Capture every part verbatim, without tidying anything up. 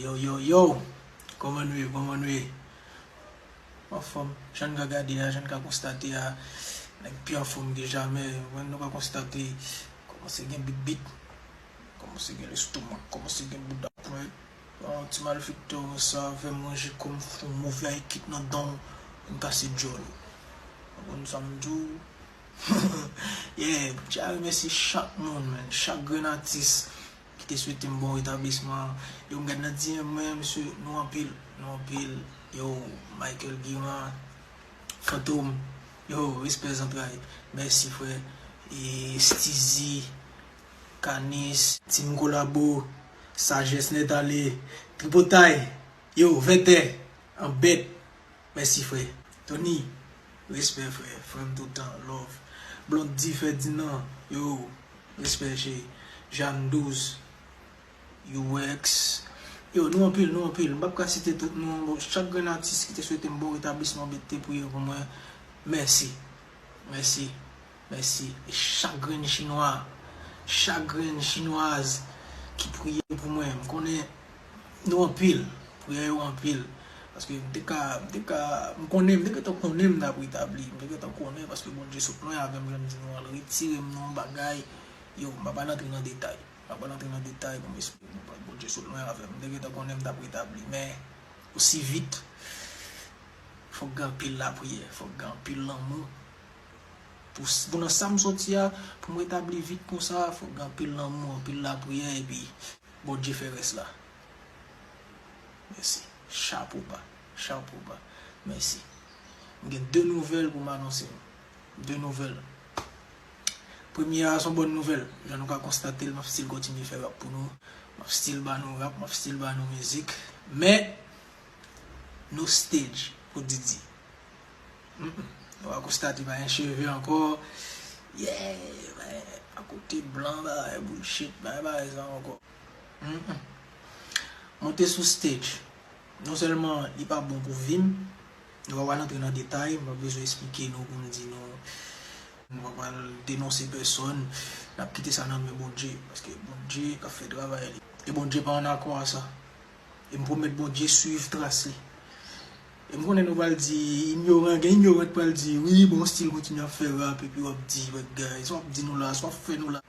Yo, yo, yo! Kòman nou ye? Kòman nou ye? Anfòm, jan n ka gade a, jan n ka konstate a, nèg pi anfòm ke jamè. Mwen, nou ka konstate, kòmanse gen bit bit, kòmanse gen lestomak, kòmanse gen bouda pwent. Bon, ti malfektè konsa, fè m ranje kò m, fè yon move ayekit nan dan w, m kase djòl ou. Ou konprann sa m di w? Yeah, m tya remèsye chak moun, man, chak grenn atis ki te swete m bon retablisman. Yo, m gad nan D M mwen, mesye, nou anpil, nou anpil. Yo, Michael Guiran, Fantom, yo, respè zantray. Mèsi, frè. E Steezy, Kanis, Team Kolabo, Sajès Nèt Ale, Tripotay, yo, Vètè, Anbèt. Mèsi, frè. Tony, respè, frè. Frè m toutan, love. Blondy Ferdinand, yo, respè, cheri. Jeanne Douze, U X. Yo, nou anpil, nou anpil. M p ap ka site tout non. Bon, chak grenn atis ki te swete m bon retablisman, ki te priye pou mwen, mèsi. Mèsi. Mèsi. E chak grenn chinwa, chak grenn chinwaz ki priye pou mwen, m konnen nou anpil, priyè yo anpil. Paske m te ka, m te ka, m konnen, m te gentan konnen m t ap retabli, m te gentan konnen, paske Bondye sot lwen avè m, jan m di nou an, l retire m nan yon bagay, yo, m pa pral antre nan detay, m pa pral antre nan detay pou m esplike nou, Bondye sot lwen avè m, m te gentan konnen m t ap retabli, men osi vit, fòk gen anpil lapriyè, fòk gen anpil lanmou. Pou, pou nan sa m soti a, pou m retabli vit konsa, fòk gen anpil lanmou, anpil lapriyè, epi Bondye fè rès la. Mèsi. Chapo ba. Chapo ba. Mèsi. M gen de nouvèl pou m anonse nou. De nouvèl. Premye a, se yon bòn nouvèl. Jan nou ka konstate l, m ap still kontinye fè rap pou nou. M ap still ba nou rap, m ap still ba nou mizik. Men, no stage pou Didi. Mm, mm. Nou va konstate pa gen cheve ankò. Yeah, men, akote blan, bagay bullshit, bagay, bagay sa ankò. Mm, mm. Monte sou stage. Non sèlman li pa bon pou vi m, nou pa pral antre nan detay, m pa bezwen esplike nou pou m di nou, nou pa pral denonse pèsòn, n ap kite sa nan men Bondye, paske Bondye k ap fè travay li. E Bondye pa an akò a sa. E m pwomèt Bondye swiv tras li. E m konnen nou pral di, inyoran, gen inyoran k pral di, wi, bon, still kontinye ap fè rap, epi w ap di, bagay, sa w ap di nou la, sa w ap fè nou la.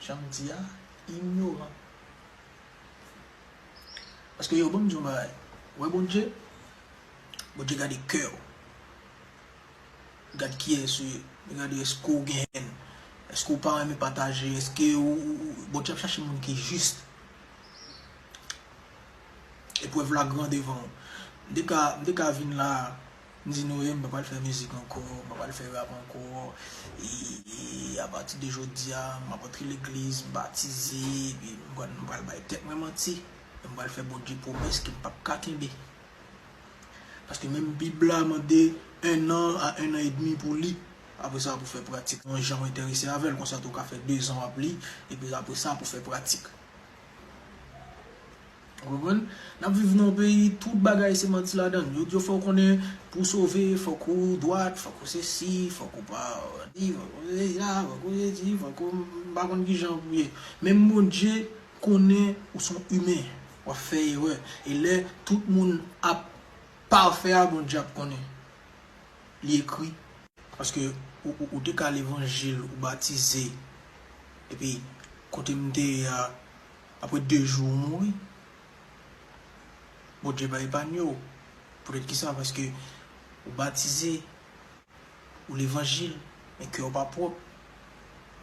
Jan m di a, inyoran. Paske yo, ban m di yon bagay. Ou wè Bondye? Bondye gade kè w. Gad kiyès ou ye. Li gade èske w gen hèn. Èske w pa renmen pataje. Èske ou, ou, ou, Bondye ap chache moun ki jis. Eprèv la gran devan w. M te ka, m te ka vin la, m di nou, e, m pa pral fè mizik ankò, m pa pral fè rap ankò. E, e apati de jodi a, m ap antre legliz, m batize, epi m pral, m pral bay tèt mwen manti. E m pral fè Bondye pwomès ke m p ap ka kenbe. Paske menm Bib la mande un an a un an et demi pou li. Apre sa, pou fè pratik. Yon jan w enterese avè l, konsa tou w ka fè dezan w ap li, epi apre sa, pou fè pratik. Ou konprann? N ap viv nan yon peyi, tout bagay se manti ladan l. Yo di w fò w konnen, pou w sove, fòk ou dwat, fòk ou sesi, fòk ou pa di, fòk ou sesi la, fòk ou sesi, fòk ou, m pa konn kijan pou ye. Menm Bondye konnen ou se yon imen, w ap fè erè. E lè tout moun ap pafè a, Bondye ap konnen. Li ekri. Paske ou, ou, ou te ka levanjil, ou batize. Epi, kote m te ye a, apre de jou, ou mouri. Bondye pa epanye w. Poutèt kisa? Paske ou batize, ou levanjil, men kè w pa pwòp.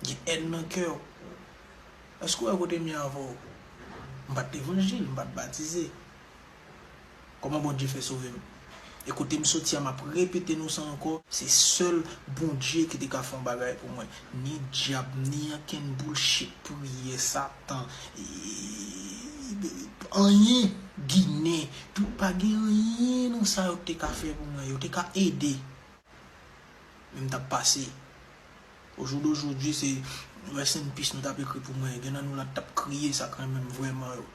Gen hèn nan kè w. Èske w wè kote m ye avè w? M pa t levanjil, m pa t batize. Kòman Bondye fè sove m? E kote m soti a, m ap repete nou sa ankò, se sèl Bondye ki te ka fè yon bagay pou mwen. Ni dyab, ni ankenn bullshit, priyè, Satan, e, anyen, Ginen, tout, pa gen anyen nan sa yo te ka fè pou mwen. Yo te ka ede. Men m t ap pase. Au jour d'aujourd'hui, se rest in peace nou t ap ekri pou mwen. Gen nan nou la t ap kriye sa k renmen m vrèman yo.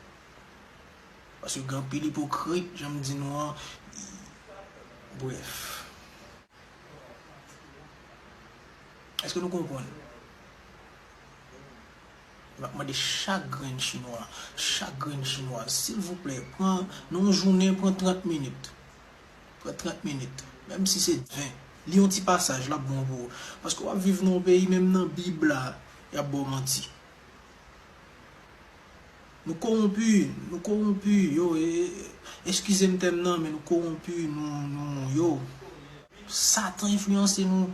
Paske gen anpil ipokrit, jan m di nou an. Brèf. Èske nou konprann? M ap mande chak grenn chinwa, chak grenn chinwa, silvouplè, pran, nan yon jounen, pran trant minit. Pran trant minit. Menm si se ven. Li yon ti pasaj, l ap bon pou ou. Paske w ap viv nan yon peyi, menm nan Bib la, y ap ba w manti. Nou kowonpi, nou kowonpi, yo, e, e, eskize m tèm nan, men nou kowonpi, nou, nou, yo. Satan enfliyanse nou,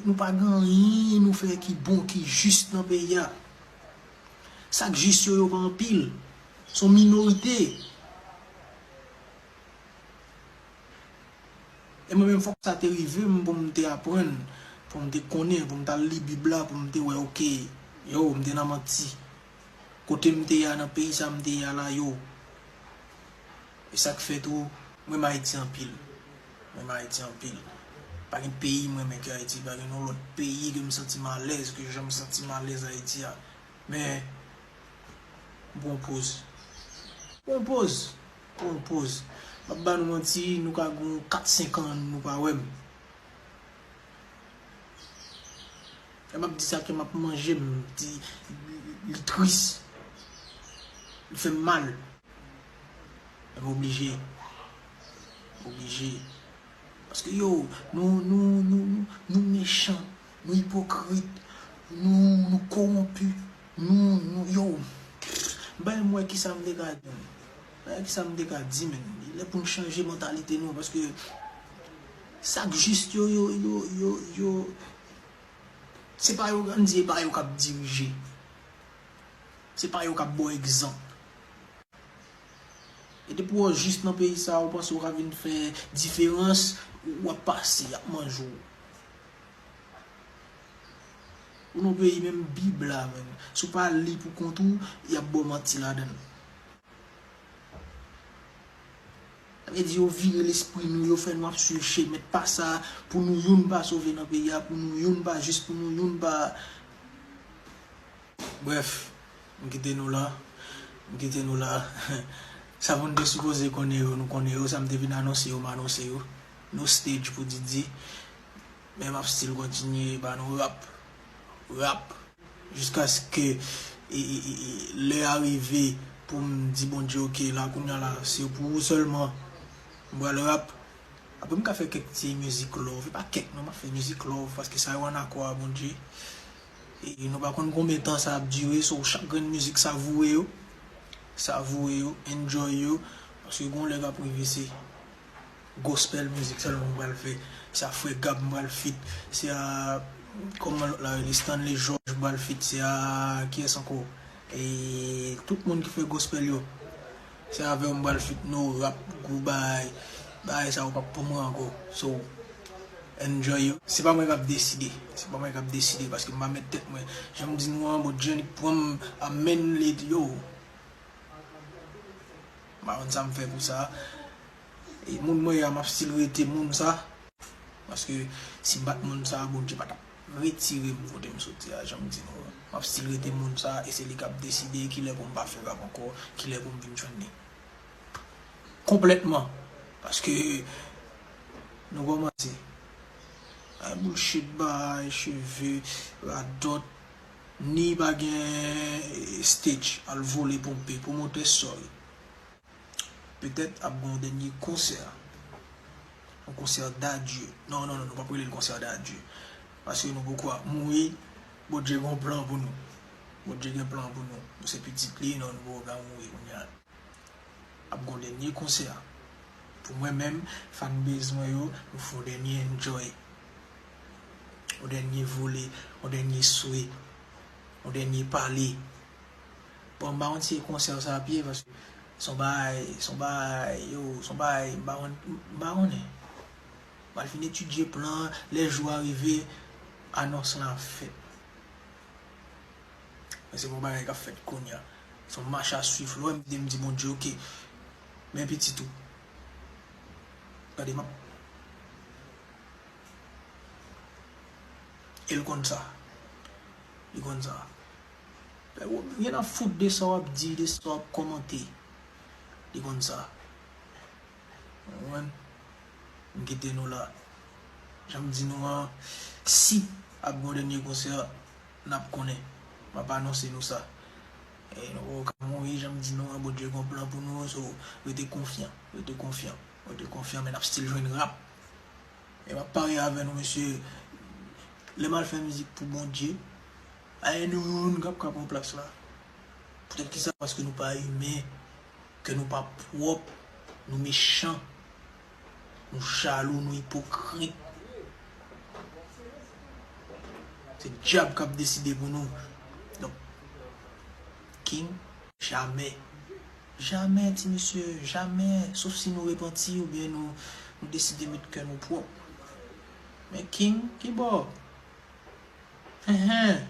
nou pa gen anyen nou fè ki bon, ki jis nan peyi a. Sa k jis yo, yo pa anpil. Se yon minorite. E mwen menm, fòk sa te rive m pou m te aprann, pou m te konnen, pou m t al li Bib la, pou m te wè, oke, yo, m te nan manti. Kote m te ye a, nan peyi sa m te ye a la, yo. E sa k fè tou, m renmen Ayiti anpil. M renmen Ayiti anpil. Pa gen peyi m renmen ke Ayiti, pa gen yon lòt peyi ke m santi m alèz, ke jan m santi m alèz Ayiti a. Men, m pran poz. Pran poz. Pran poz. M ap ba nou manti, nou ka gen kat senk an, nou pa wè m. Lè m ap di sa, kè m ap manje m, di, li tris. Li fè m mal. Men m oblije. M oblije. Paske yo, nou, nou, nou, nou, nou mechan, nou ipokrit, nou, nou kowonpi, nou, nou, yo. M pa menm wè kisa m te ka di, men. M pa wè kisa m te ka di, men. Li lè pou n chanje mantalite nou, paske sa k jis yo, yo, yo, yo, yo, se pa yo, ann di, e pa yo k ap dirije. Se pa yo k ap ba w egzanp. E depi w jis nan peyi sa a, ou panse w ka vin fè diferans, w ap pase, y ap manje w. Ou nan peyi menm Bib la, menm. Si w pa li pou kont ou, y ap ba w manti ladan l. Sa vle di yo vire lespri nou, yo fè nou ap swiv chemen pa sa, pou nou youn pa sove nan peyi a, pou nou youn pa jis, pou nou youn pa. Brèf, m kite nou la. M kite nou la. Sa moun te sipoze konnen yo, nou konnen yo. Sa m te vin anonse yo, m anonse yo. No stage pou Didi. Men m ap still kontinye ba nou rap. Rap. Jiskaske e, e, e, e, lè a rive pou m di Bondye, oke, la, kounye a la, se pou ou sèlman m pral rap. Apre m ka fè kèk ti mizik love. E pa kèk non, m ap fè mizik love, paske sa yo ann akò a Bondye. E nou pa konn konbyen tan sa ap dire, so chak grenn mizik, savoure yo. Savoure yo, enjoy yo. Paske gon lè k ap rive, se gospel mizik sèlman m pral fè. Se a Frè Gab m pral feat. Se a, kòman lòt la rele, Stanley George m pral feat. Se a, kiyès ankò? E tout moun ki fè gospel yo. Se avè w m pral feat, no rap, gwo bagay. Bagay sa yo p ap pou mwen ankò. So, enjoy yo. Se pa mwen k ap deside. Se pa mwen k ap deside, paske m pa mèt tèt mwen. Jan m di nou an, Bondye annik pran m, amèn, li, yo. M pa konn sa m fè pou sa. E moun mwen ye a, m ap still rete moun sa. Paske si m pa t moun sa, Bondye pa t ap retire m kote m soti a, jan m di nou an. M ap still rete moun sa, e se li k ap deside kilè pou m pa fè rap ankò, kilè pou m vin jwenn li. Konplètman. Paske nou kòmanse. Ay, bullshit, bay cheve, radòt, ni pa gen, eh, stage, al vole ponpe, pwomotè, sorry. Petèt ap gen yon dènye konsè. Yon konsè d'adieu. Non, non, non, nou p ap rele l konsè d'adieu. Paske nou poko ap mouri. Bondye gen yon plan pou nou. Bondye gen plan pou nou. Nou se pitit li, non, nou poko ka mouri kounye a. Ap gen yon dènye konsè. Pou mwen menm, fanbase mwen yo, nou fè yon dènye enjoy. Yon dènye vole, yon dènye swe, yon dènye pale. Bon, m pa konn si e konsè sa ap ye, paske se yon bagay, se yon bagay, yo, se yon bagay, m pa konn, m pa konnen. M al fin etidye plan an, lè jou a rive, anons lan ap fèt. Men se pa yon bagay k ap fèt kounye a. Se yon mach a swiv. Lè w wè m kite m di Bondye, oke, men pitit ou. Gade, m ap E l konn sa. Li konn sa. Gen nan fout de sa w ap di, de sa w ap kòmante. Li konn sa. Ou konprann? M kite nou la. Jan m di nou an, si ap gen yon dènye konsè, n ap konnen. M ap anonse nou sa. E nou poko ka mouri, jan m di nou an, Bondye gen yon plan pou nou, so rete konfyan, rete konfyan, rete konfyan, men n ap still jwenn rap. E m ap parye avè nou, mesye, lè m al fè mizik pou Bondye, a anyone k ap ka pran plas la. Poutèt kisa? Paske nou pa imen, kè nou pa pwòp, nou mechan, nou jalou, nou ipokrit. Se dyab k ap deside pou nou. Donk, King, jamè. Jamè, ti mesye, jamè. Sof si nou repanti oubyen nou, nou deside met kè nou pwòp. Men King, kibò? Enhen.